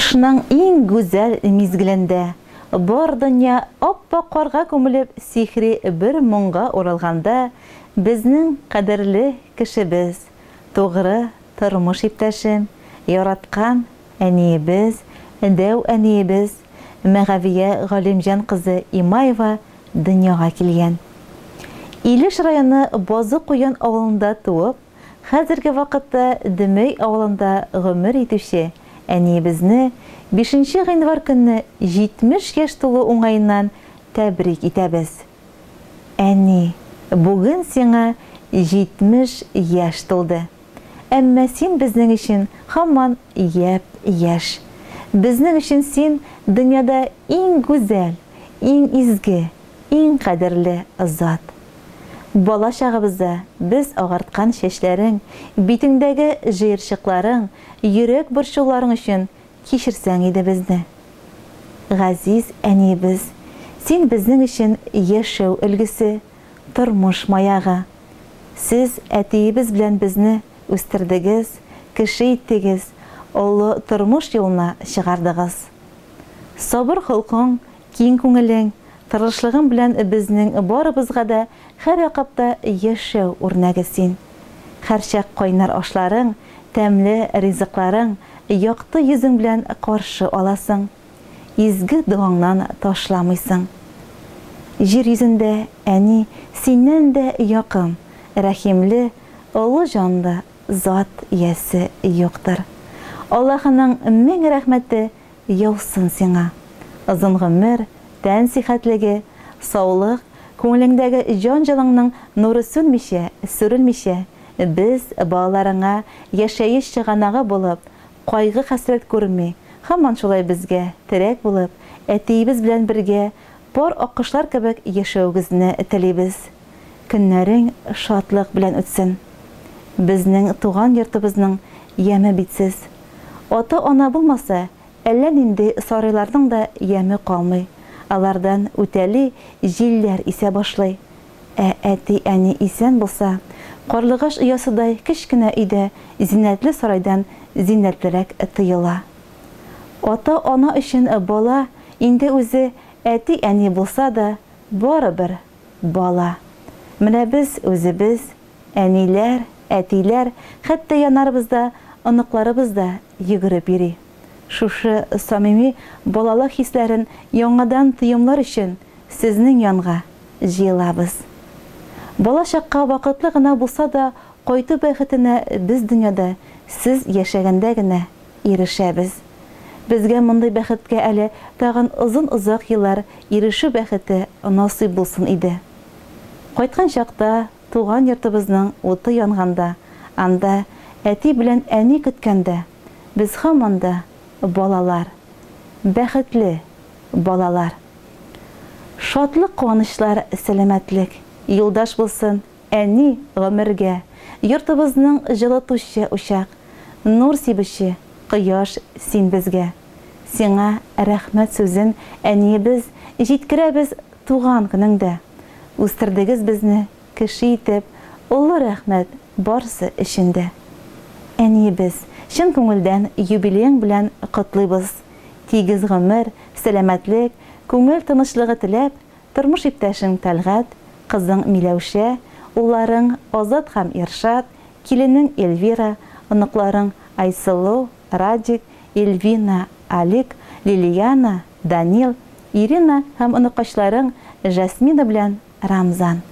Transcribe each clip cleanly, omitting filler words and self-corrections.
Кышның иң гүзәл мизгелендә, бар дөнья ап-ак карга күмелеп сихри бер моңга уралганда, безнең кадерле кешебез, тугры тормыш иптәшем, яраткан әниебез, дәү әниебез Мәгавия Галимҗан кызы Имаева дөньяга килгән. Илеш районы Базы-Куян авылында туып, Хәзерге вакытта Дөмәй авылында гомер итүче әниебезне бишенче гыйнвар көнне 70 яшь тулу уңаеннан тәбрик итәбез. Әни, бүген сиңа 70 яшь тулды. Әмма син безнең өчен һаман япь-яшь. Безнең өчен син дөньяда иң гүзәл, иң изге, иң кадерле зат. Бала чагыбызда без агарткан чәчләрең, битеңдәге җыерчыкларың, йөрәк борчуларың өчен кичерсәң иде безне. Газиз әниебез, син безнең өчен яшәү өлгесе, тормыш маягы. Сез әтиебез белән безне үстердегез, кеше иттегез, олы тормыш юлына чыгардыгыз. Сабыр холкың, киң күңелең, тырышлыгың белән безнең барыбызга да һәрвакытта яшәү үрнәге син. Һәрчак кайнар ашларың, тәмле ризыкларың, якты йөзең белән каршы аласың. Изге догаңнан ташламыйсың. Җир йөзендә, әни, синнән дә якын, рәхимле, олы җанлы зат иясе юктыр. Аллаһының мең рәхмәте Яусын сиңа. Озын гомер, тән сихәтлеге, саулык, күңелеңдәге җан җылыңның нуры сүнмичә, сүрелмичә, без, балаларыңа яшәеш чыганагы булып, кайгы-хәсрәт күрми, һаман шулай безгә терәк булып, әтиебез белән бергә пар аккошлар кебек яшәвегезне телибез. Көннәрең шатлык белән үтсен. Безнең туган йортыбызның яме бит сез. Ата-ана булмаса, әллә нинди сарайларның да яме калмый, алардан үтәли җилләр исә башлый. Ә әти-әни исән булса, карлыгач оясыдай кечкенә өй дә зиннәтле сарайдан зиннәтлерәк тоела. Ата-ана өчен бала инде үзе әти-әни булса да, барыбер бала. Менә без үзебез Әниләр, әтиләр, хәтта яннарыбызда оныкларыбыз да йөгереп йөри. Шушы самими балалык хисләрен яңадан тоемлар өчен сезнең янга җыелабыз. Балачакка вакытлы гына булса да кайту бәхетенә без дөньяда сез яшәгәндә генә ирешәбез. Безгә мондый бәхеткә әле тагын озын-озак еллар ирешү бәхете насыйп булсын иде. Кайткан чакта Туган йортыбызның уты янганда, анда әти белән әни көткәндә, без һаман да балалар. Бәхетле балалар. Шатлык-куанычлар, сәламәтлек юлдаш булсын, әни, гомергә. Йортыбызның җылытучы учак, нур сибүче кояш син безгә. Сиңа рәхмәт сүзен, әниебез, җиткерәбез туган көнеңдә. Үстердегез безне кеше итеп, олы рәхмәт барсы өчен дә. Әниебез, чын күңелдән юбилеең белән котлыйбыз. Тигез гомер, сәламәтлек, күңел тынычлыгы теләп, тормыш иптәшең Тәлгать, кызың Миләүшә, улларың Азат һәм Иршат, киленең Эльвира, оныкларың Айсылу, Радик, Эльвина, Алик, Лилиана, Данил, Ирина һәм оныкачларың Жасмина белән Рамзан.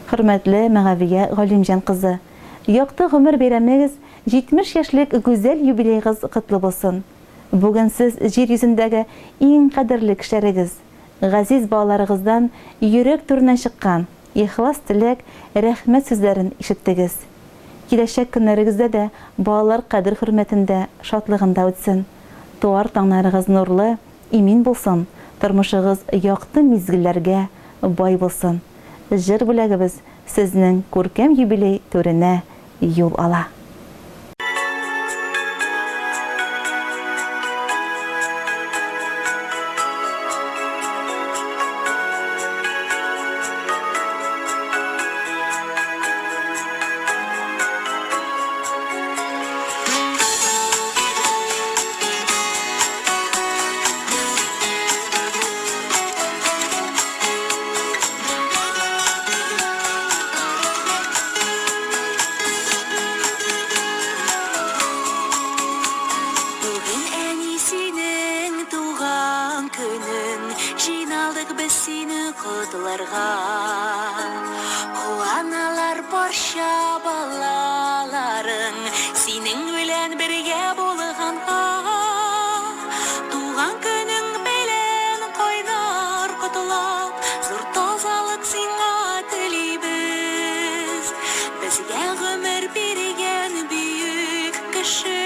Хөрмәтле Мәгавия Галимҗан кызы, якты гомер бәйрәмегез, 70 яшьлек гүзәл юбилеегыз котлы булсын! Бүген сез җир йөзендәге иң кадерле кешеләрегез, газиз балаларыгыздан йөрәк түреннән чыккан ихлас теләк, рәхмәт сүзләрен ишеттегез. Киләчәк көннәрегездә дә балалар кадер-хөрмәтендә, шатлыгында үтсен. Туар таңнарыгыз нурлы, имин булсын, тормышыгыз якты мизгелләргә бай булсын. Җыр бүләгебез сезнең күркәм юбилей түренә юл ала. без сине котларга. Куаналар барча балаларың, Синең белән бергә булганга. Туган көнең белән кайнар котлап, Зур тазалык сиңа телибез. Безгә гомер биргән бөек кеше,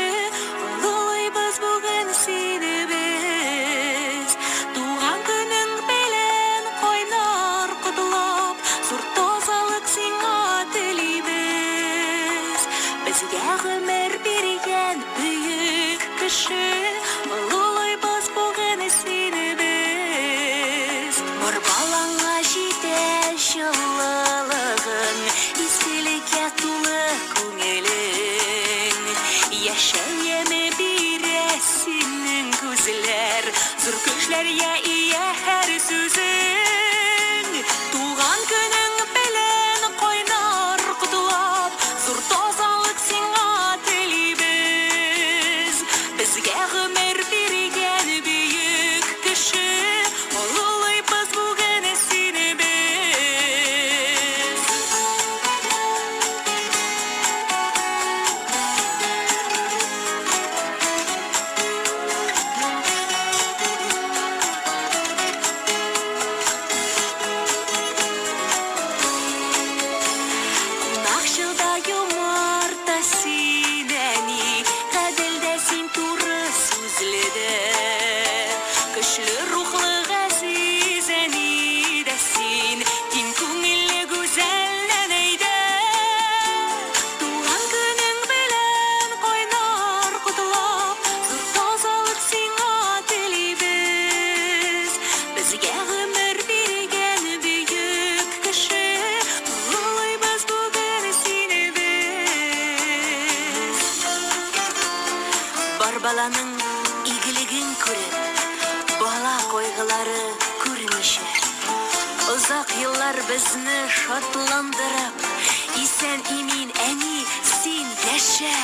Олылыйбыз бүген сине без. Туган көнең белән кайнар котлап, Зур тазалык сиңа телибез. Безгә гомер биргән бөек кеше, Олылыйбыз бүген сине без. Бар балаңа җитә җылылыгың, Изгелеккә тулы күңелең. Яшәү яме бирә синең күзләр, Зур көчләргә ия һәр сүзең. Туган көнең белән кайнар котлап, Зур тазалык сиңа телибез. Безгә гомер биргән бөек кеше, Олылыйбыз бүген сине без. Кунакчыл да юмарт та син, әни, Гадел дә син, туры сүзле дә. Көчле рухлы газиз әни дә син, Киң күңелле гүзәл нәнәй дә. Туган көнең белән кайнар котлап, Зур тазалык сиңа телибез. Безгә гомер биргән бөек кеше, Олылыйбыз бүген сине без. Бар баланың игелеген күреп, бала кайгылары күрмичә, озак еллар безне шатландырып, исән-имин, әни, син яшә!